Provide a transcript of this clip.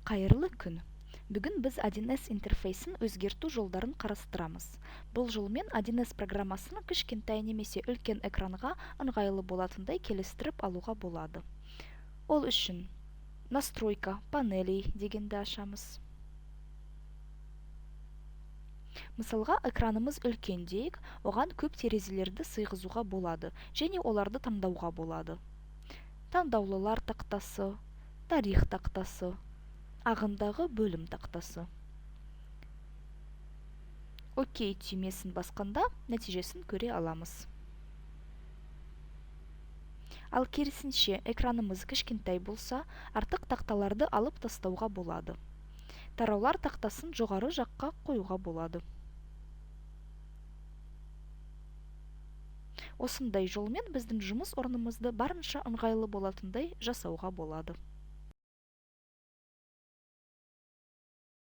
Қайырлы күн! Бүгін біз 1С интерфейсін өзгерту жолдарын қарастырамыз. Бұл жолмен 1С программасын кішкентай немесе үлкен экранға ыңғайлы болатындай келістіріп алуға болады. Ол үшін «Настройка панелей» дегенді ашамыз. Мысалға, экранымыз үлкен дейік, оған көп терезелерді сыйғызуға болады және оларды таңдауға болады. Таңдаулылар тақтасы, тарих тақтасы, ағындағы бөлім тақтасы. ОК түймесін басқанда нәтижесін көре аламыз. Ал керісінше, экранымыз кішкентай болса, артық тақталарды алып тастауға болады. Тараулар тақтасын жоғары жаққа қоюға болады. Осындай жолмен біздің жұмыс орнымызды барынша ыңғайлы болатындай жасауға болады.